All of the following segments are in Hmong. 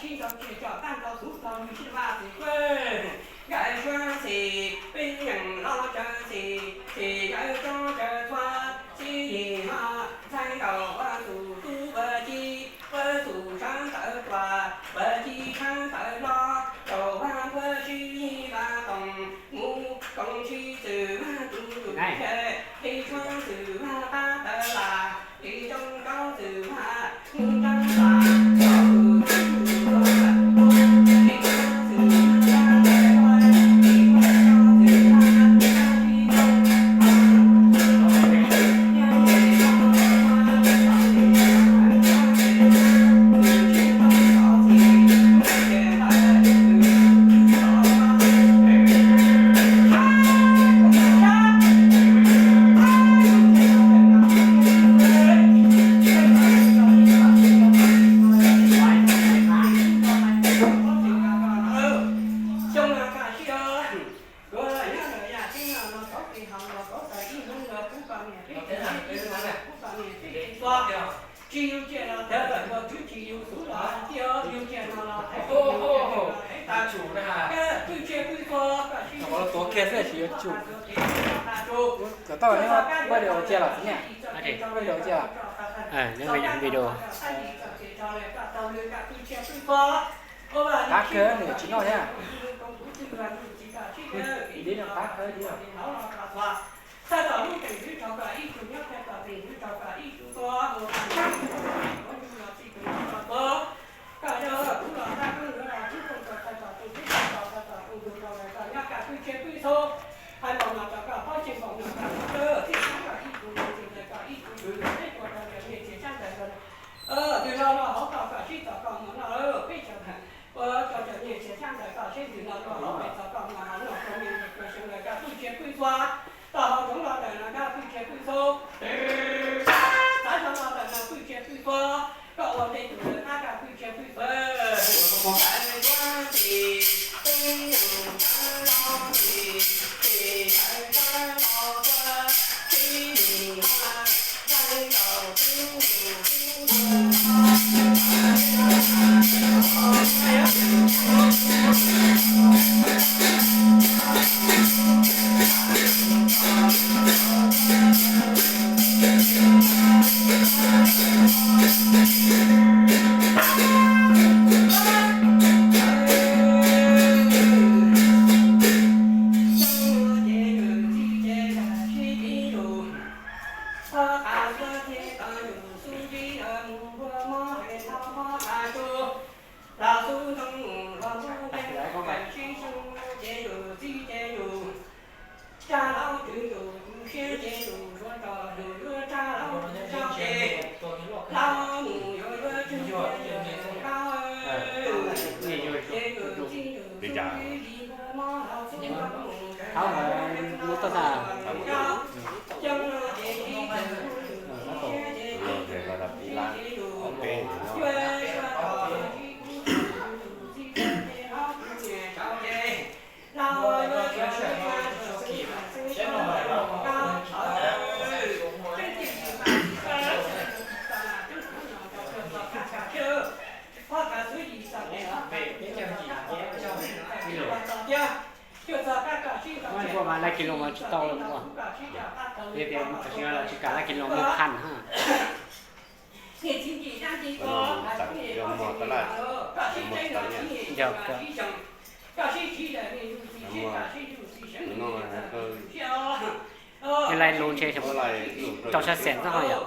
Sib ntaus tsiaj tso qab ntaus xuv tau nws sib vaj txwv kuj nkawd suav txhim peb yeej los tsawv txhim txhim yawg roob tsawv txhua txhib yim no ntxhais nkaus ua tus tub ua ci ua tus tshawb ntawv tuaj ua ci tshawb ntawv los rau ua npua sib yim vaj toog mus koom sib txwv tus tus qhia li suav txwv qab tawv las li zoo rau txwv mus nrab las Tsis yug tsiaj los tawv lawm, ua tub tsis yug xuv los tiag, yug tsiaj no los hais tias yug tsiaj no hais tas tshum na. Koj pwj tsiaj pwj txhua, koj sib tuav kiag xwb tsis yuav tsum. Kom tau video tsiaj los niam, video tsiaj los. Video. Qab kawg nws tsis noj thiab. Li no qab kawg li. Txhawj tau lub teem twv rau kom ib tug nyob, txhawj tau teem twv rau kom ib tug tua, ua kom ib tug tua, ua kom ib tug tua. Koj yog kuv los tag koj yuav los tub koom txog txhawj tau tus twb txhawj tau txhawj tau tus tus rau lawv kom nyob koj pwj tsiaj pwj txhua. Hais npaum no rau koj paub tseeb npaum no koj txhawj tib sab kom ib tug tus ntxim ntawd kom ib tug tus ntxim teb tua rau cov niam txiv sab ntawd. Twg los los hauv tau kom sib txom kom mus no peb cov ntawd. Ua rau cov niam txiv sab ntawd kom sib ntxim los los hauv peb txom kom mus no rau niam ntawd rau xyoo ntawd koj pwj tsiaj pwj txhua. Tau hauv zoov los ntawm no koj pwj tsiaj pwj txhua. Xav zoo los ntawm no pwj tsiaj pwj txhua. Koj ua tej tus lawv qab koj pwj tsiaj pwj txhua. Li cas? Thab mas lub toj tag. Los ces los rau ib lab, ob peb no. Ua mas laij kis lus mas tsis tau lawm ua. Yog tias tam sim no los tsis kam laij kis lus muaj phaj ha. Yog, laij lus ntshe rau sab xees xwb ho yom.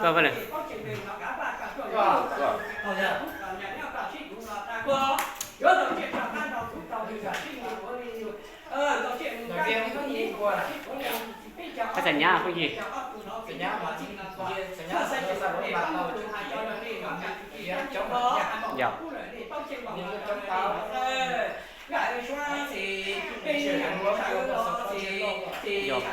Koj vaj lawm. Koj txawm nyab phooj ywg. Yog. Yog.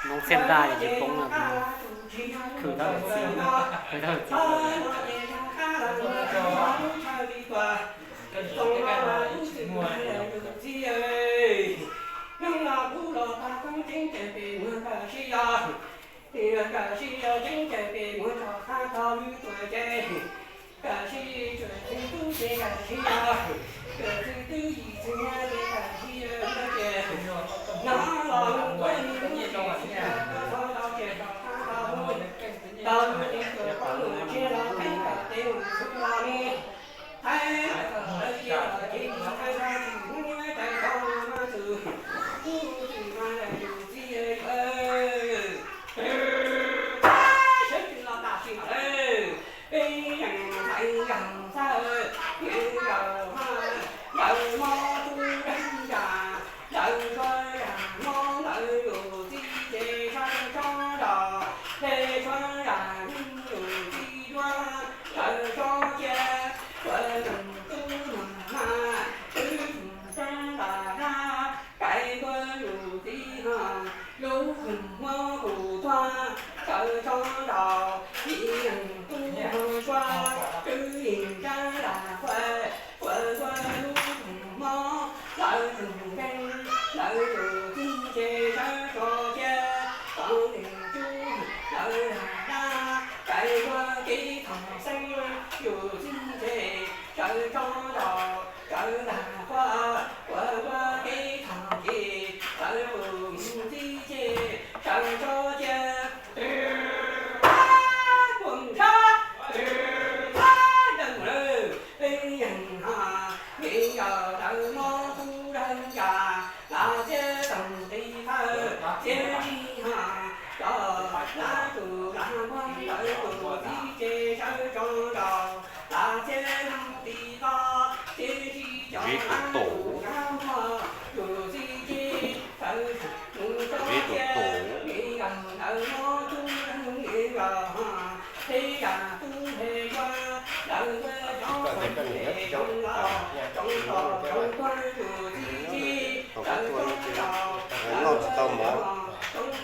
Noob txiaj ntaj ces tsis poob na, khwv tab lawm txiv, khwv tab lawm txiv. Peb tus tub, peb tus tub. Noj tsis tau mov. Tus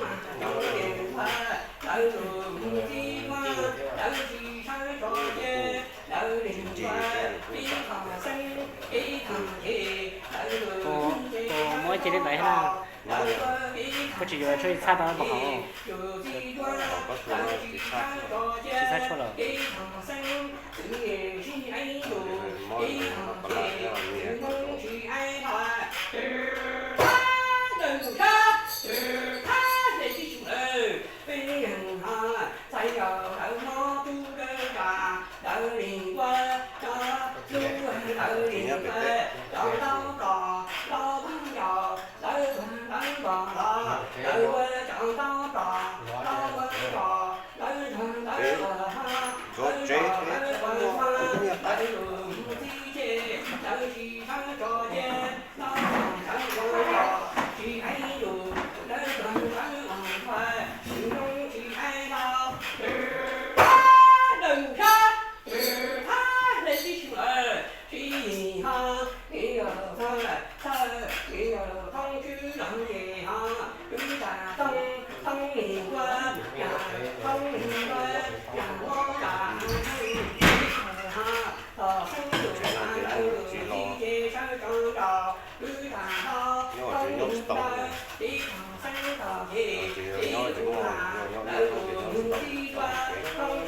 muab ib ce li ntawd na, koj tsis yuav tshuaj tsis txhaj tau los hauv. Tsis txhaj tshuaj lawm. Nyob pem teb. Peb, ntxuav tsev peb muaj nyiaj qab. Tsis los, nyob tsis nyob tsis tau. Tsis nyob tsis muaj, nyob nyob nyob ces nyob tsis tau ces tau ces.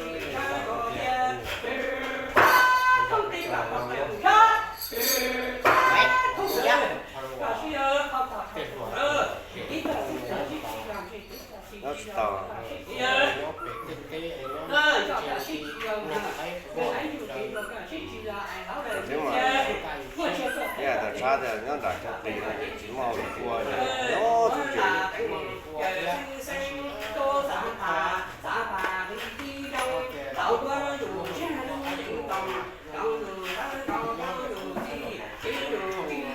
Nyob tsis tau. Tsis mas, yog tau tshab tias nyob nram chaw qis no ces tsis muaj hauj lwm ua, nyob txhub tsev. Qhov ntawd mas yeej yog tias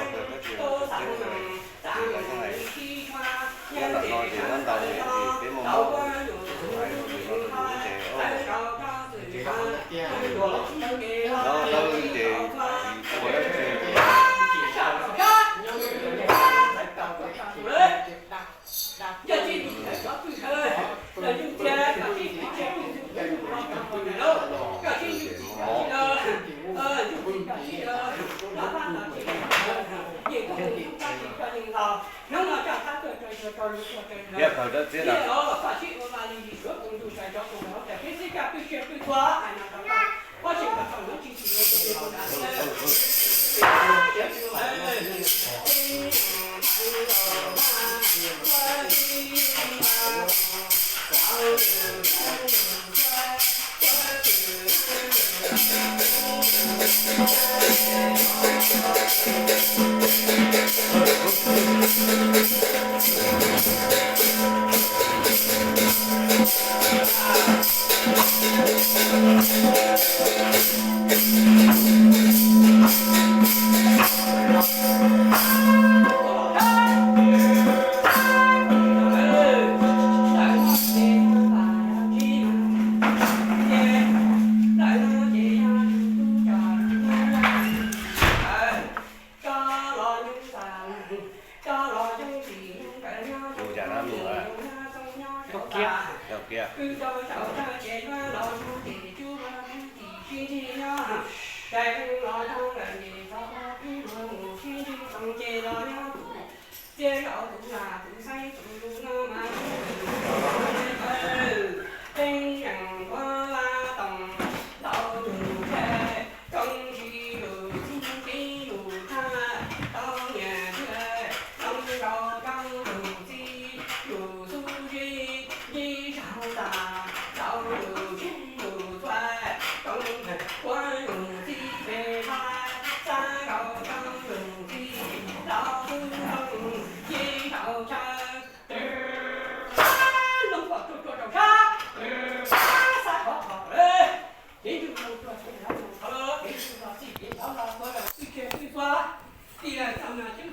tab sis mas tseeb tias nyob nram no ces nyob ntau ces peb muaj mob, hais rau lwm no rau lwm lub tsev. Nyob dawb ces tsis ua dab tsi. Mob. Thiab kawg dawb txiab ntag. Tus cas na, me nyuam? Tus kiab. Tus kiab. Pab, tij laug Txaus Nas thiab